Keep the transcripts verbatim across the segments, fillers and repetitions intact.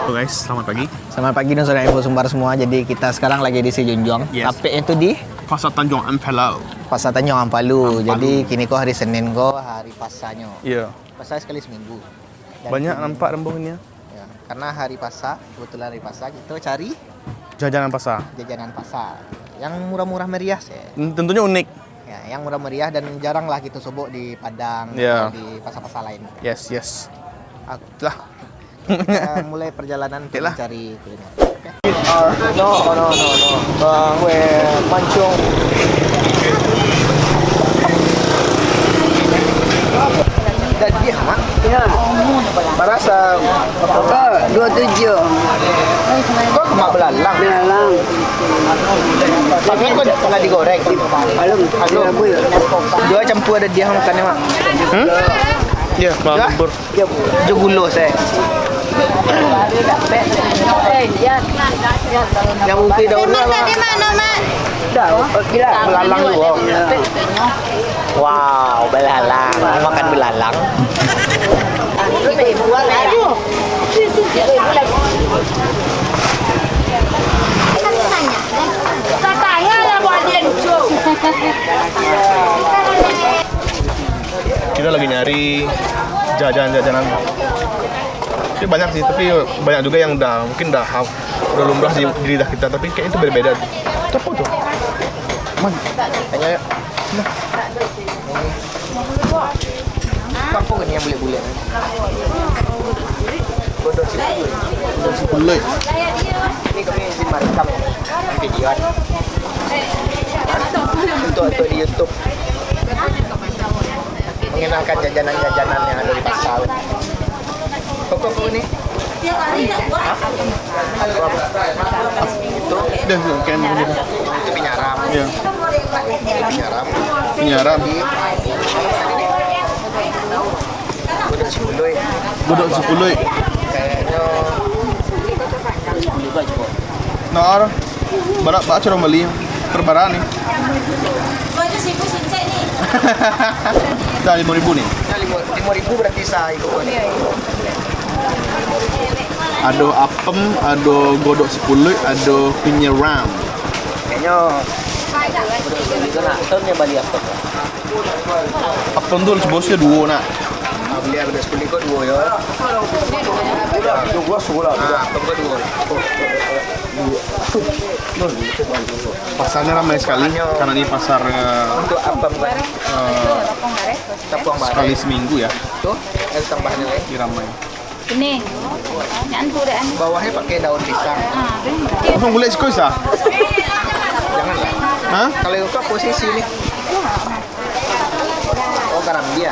Halo guys, selamat pagi. Selamat pagi, Nusa Info Sumbar semua. Jadi, kita sekarang lagi di Sijunjuang. Yes. Tapeknyo tu di Pasar Tanjung Ampelu. Pasar Tanjung Ampelu. Ampelu. Jadi, kini ko hari Senin ko, hari pasanyo. Iya. Pasar sekali seminggu. Dan banyak kini nampak rombongannya. Ya, karena hari pasar, kebetulan hari pasar, kita cari jajanan pasar. Jajanan pasar. Yang murah-murah meriah sih. Tentunya unik. Ya, yang murah meriah dan jarang lah kita sobok di Padang, ya, atau di pasar-pasar lain. Yes, yes. Aku lah. Kita mulai perjalanan untuk, oke lah, mencari kuliner. Oke. No, no, no, no. Bang, weh, mancung. Dah diah, Mak? Ya. Barasa. Kok dua tujuh? Kok mak belalang? Belalang. Tapi kok pernah digoreng? Belum. Belum. Dua campur ada diah makan ni, Mak. Hmm? Ya, bang. Dua? Bubur. Jo gulo se. Yang ubi daun tu apa? Tadi mana, Mak? Dah, oh, gila. Belalang tu, oh. Wow, belalang. Makan belalang. Tatanya lah buat dia lucu. Kita lagi nyari jajanan-jajanan. Tapi banyak sih, tapi banyak juga yang udah, mungkin udah haf-, udah lumrah di, di lidah kita, tapi kayaknya itu beda-beda. Itu apa tuh? Man. Tanya yuk. Nah. Apa ni yang bulat-bulat? Godok sipuluik. Godok sipuluik. Ini kami izin merekam videoan. Untuk, untuk di YouTube. Mengenalkan jajanan-jajanan yang ada di pasar. Koko apa ni? Hah? Itu? Dah, dah, kayak mana dia? Itu pinyaram. Ya. Pinyaram. Pinyaram. Godok sipuluik. Godok sipuluik. Kayaknya. Nah, arah. Barak, barak curang bali. Perbaraan ni. Dah lima ribu ni. Dah lima, lima ribu berarti sa-, ado apem, ado godok sipuluik, ado pinyaram. Kayaknya, itu nak, tahu ni bali apem. Apem tu bosnya duo nak. Ah, beli ada sepuluh ko duo ya. Duo sudah. Ah, apem ko duo. Pasarnya ramai sekali karena ini pasar, eh, untuk apem kan. Eh, tapuang bareh. Sekali seminggu ya. Tuh, ada tambahan lain. Ini ramai. Ini. Yang tu dah. Bawahnya pakai daun pisang. Ah, ada. Langsung gulai siko sa? Janganlah. Hah? Kalau itu posisi ni. Oh, karambia.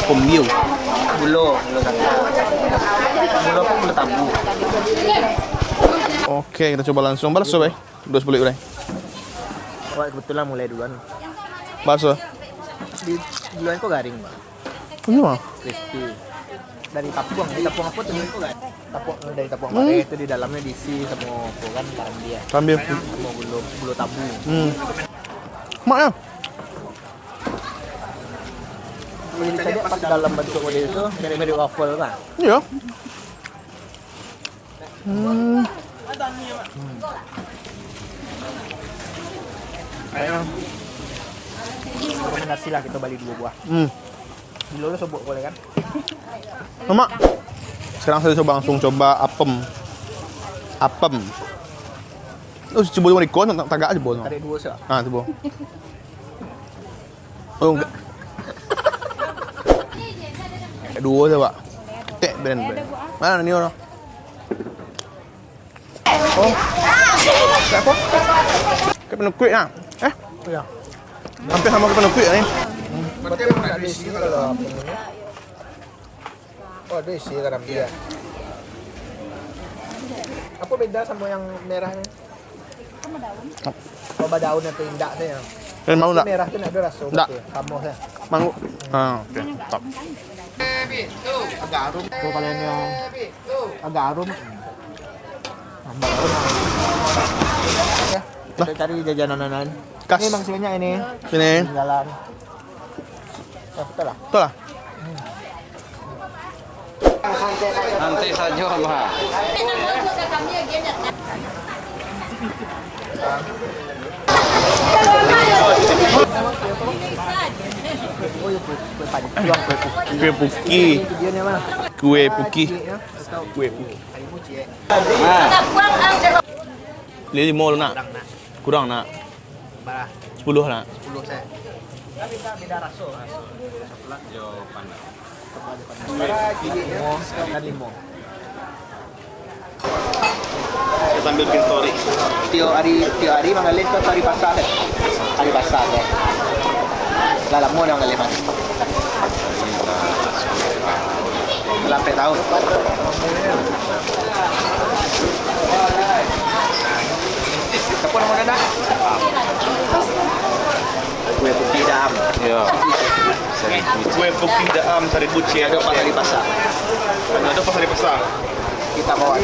Kombio. Gulo, gulo kata. Gulo apa, gulo tabu? Oke, kita coba langsung. Balas, coba, eh. Dua sepuluh, Bray. Wah, kebetulan mulai duluan. Balas, eh. Di duluan kok garing, Bang. Ini mah. Crispy. Dari tapuang, dari tapuang apa tu? Tapuang, dari tapuang bareh tu di dalamnya diisi sama apa kan, karambia. Karambia. Sama gulo, gulo tabu. Hmm. Mak ya? Jadi tadi pas dalam bentuk model itu, mirip-mirip waffle kan? Iya. Hmm. Ayo. Rekomendasi lah kita bali dua buah. Hmm. Dulu lu sobok boleh kan? Mak. Sekarang saya coba langsung coba apem. Apem. Oh, cubo cuma ikon, tak tagak aja, Bos. Tarik dua sih. Ah, cubo. Oh, enggak. Dua je, Pak. Tek, brand, brand. Mana ni orang? Oh. Apa? Kayak penukuik, nah. Eh? Iya. Hampir sama kayak penukuik ni. Berarti emang ada isi kalau apa namanya? Oh, ada isi karambia. Apa beda sama yang merah ni? Oh, badaun atau indak tu ya? Eh, mau ndak? Merah tu nak ada rasa. Ndak. Berarti. Kamu ya. Mau. Ah, oke. Mantap. Agak harum. Oh, kalau yang agak harum. Tambah harum. Ya, kita cari jajanan lain. Kas. Ini masih banyak ini. Sini. Jalan. Oh, betul lah. Betul lah. Santai sajo, Abah. Kue puki. Kue puki. Kue puki. Limo lu nak? Kurang nak? Bara? Sapuluah nak? Sapuluah sajo. Tapi beda raso. Coklat jo pandan. Bara ciek nyo, kan limo. Sambil bikin story. Tiok ari, tiok ari manggaleh tu atau ari pasa tu? Ari pasa tu. Lah lamo dah manggaleh mah. Lah ampek taun. Siapa nama dia nak? Kue puki dam. Ya. Kue puki dam saribu ciek. Ado pasar di pasar. Ado pasar di pasar. Kita bawa.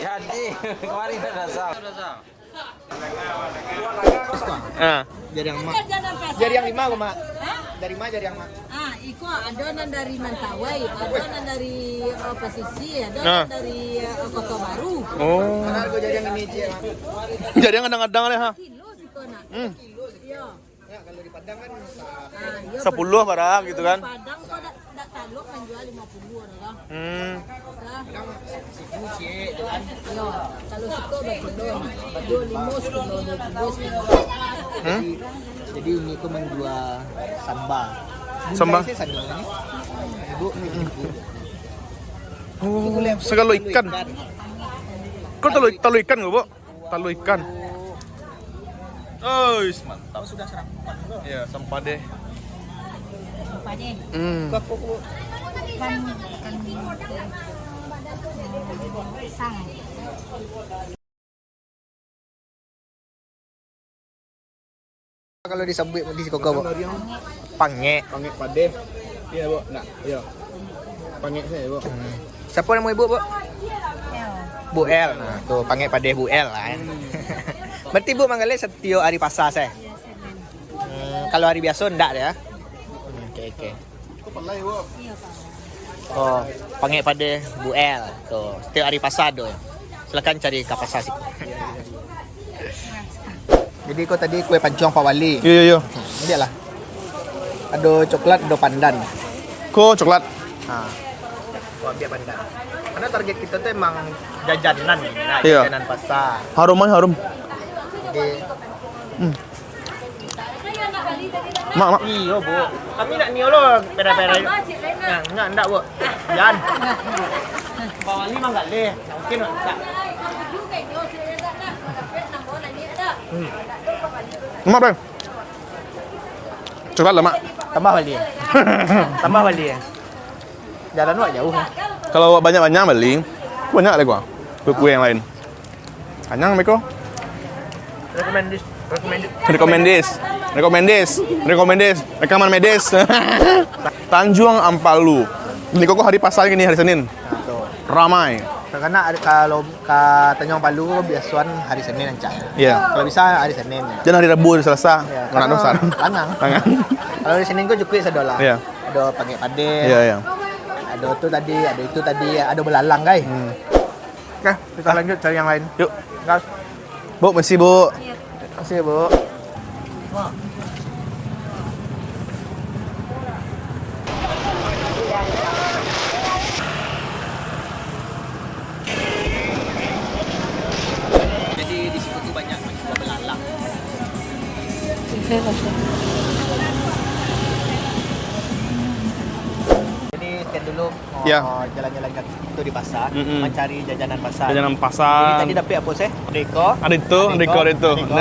Jadi, kemarin dah dasar. Ah. Jariang mak. Jariang lima ko, Mak. Hah? Dari ma jariang mak? Ah, iko ado nan dari Mentawai, ado nan dari, eh, Pasisi, ado nan dari, eh, Kota Baru. Oh. Mana harga jariang ini, Cik, Mak? Jariang kadang-kadang leh, ha. Kilo siko nak. Hmm. Iyo. Ya, kalau di Padang kan sa- Ah, iyo, sapuluah barang gitu kan. Padang kok dak, dak talok kan jual lima puluah orang. Hmm. Kadang siku ciek tu kan. Iyo, kalau siko bakilo, dua limo sakilo, dua puluah sakilo. Hmm? Jadi, jadi uni ko manjua samba. Samba? Bunda sih sando ni. Ibu, ibu. Oh, sagalo ikan. Kau talua, talua ikan ke, Bu? Talua ikan. Ois, mantap. Oh, sudah sarapan tu. Iya, sampah deh. Sampah deh. Hmm. Kau, kau, kau. Ikan, ikan, pisang. Kalau disabuik di siko ko, Bu? Pangek. Pangek padeh. Iya, Bu. Nak, iya. Pangek sajo, Bu. Hmm. Siapa nama ibu, Bu? El. Bu El. Nah, tu pangek padeh Bu El lah, eh. Hmm. Berarti Bu manggaleh setiap hari pasar, seh? Iya, Senin. Hmm, kalau hari biaso ndak deh, ya? Hmm, oke, oke. Oh, pangek padeh Bu El. Tuh, setiap hari pasar tu. Silakan cari ka pasar situ. Jadi, ko tadi kue pancuang Pak Wali. Iyo, iyo, iyo. Hmm, lihatlah. Ado coklat, ado pandan. Ko coklat. Ha. Ko ambiak pandan. Karena target kita tu emang jajanan, nah, iyo, jajanan pasar. Harum, ah, harum. Jadi, hmm. Mak, mak. Iyo, Bu. Kami nak nio lo, pera-pera. Nah, ndak, ndak, Bu. Jan. Bawang ni manggaleh. Mungkin ndak. Hmm. Mak, Bang. Coklat lah, Mak. Tambah bali. Tambah bali. Jalan awak jauh, eh. Kalau awak banyak-banyak bali, banyak lai kua. Kue-kue yang lain. Kanyang beko. Recommended. Recommended. Recommended. Recommended. Recommended. Rekaman medis. Tanjuang Ampalu. Ini koko hari pasar gini, hari Senin. Nah, tu. Ramai. Karena ada, kalau ka Tanjuang Ampalu biasoan hari Senin rancak. Iya. Kalau bisa hari Senin. Jan hari Rabu, hari Selasa. Iya, ndak karena dosa. Langang. Langang. Kalau hari Senin ko cukuik sadolah. Iya. Ado pangek padeh. Iya, iya. Ado tu tadi, ado itu tadi, ado belalang, kai. Hmm. Oke, kita lanjut cari yang lain. Yuk. Gas. Bu, makasih, Bu. Iya. Makasih, Bu. Jadi, di situ tuh banyak menjual belalang. Jadi, sekian dulu. Ya. Oh, jalan-jalan kaki itu di pasar, mm-mm, mencari jajanan pasar. Jajanan pasar. Jadi tadi dapik apo, seh? Ado iko. Ado itu, ado iko, ado itu. Ado iko.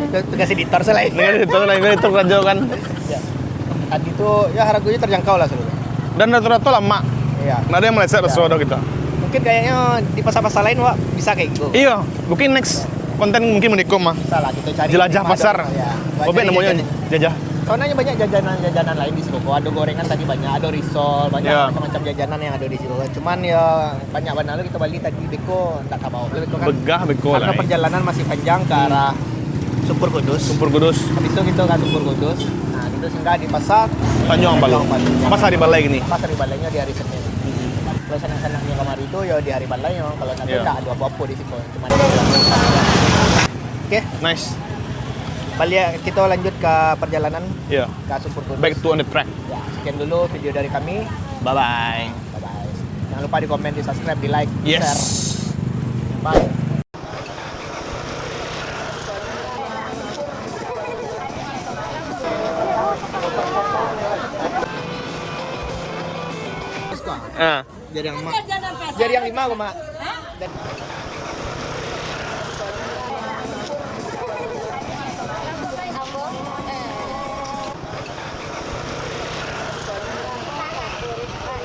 Itu tugas editor selain. Tugas editor selain, itu kerja kan. Ya. Tadi tu, ya, harganya terjangkau lah sebenarnya. Dan rata-rata lamak. Iya. Ndak ado yang meleset, ya, raso ado kita. Mungkin kayaknya di pasar-pasar lain, Wak, bisa kayak gitu. Iya, mungkin next konten mungkin mendukung mah. Bisa lah, kita cari. Jelajah pasar. Ya. Obek namanya jajanan. Jajah. Soalnya banyak jajanan-jajanan lain di siko. Ado gorengan tadi banyak, ado risol, banyak, ya, macam-macam jajanan yang ado di siko. Cuman ya banyak bana lo kito bali tadi, beko ndak tabao. Beko kan, begah beko karena lah, eh, perjalanan masih panjang ke, hmm, arah Sumpur Kudus. Sumpur Kudus. Habis tu kita ka Sumpur Kudus. Nah, kita singgah di pasar Tanjung Ambalau. Pasar di Balai gini. Pasar di Balai nyo di hari Senin. Kalau sanang-sanangnyo kamari tu, yo di hari Balai nyo. Kalau sampai Ya. tak ada apa-apa di situ. Cuma Oke, Nice. balik kita lanjut ke perjalanan Ya. ke Sumpur Kudus. Back to on the track. Ya, sekian dulu video dari kami. Bye bye. Bye bye. Jangan lupa di komen, di subscribe, di like, di Yes. Share. Bye. Ah. Jadi yang ma? Jadi yang lima, Mak.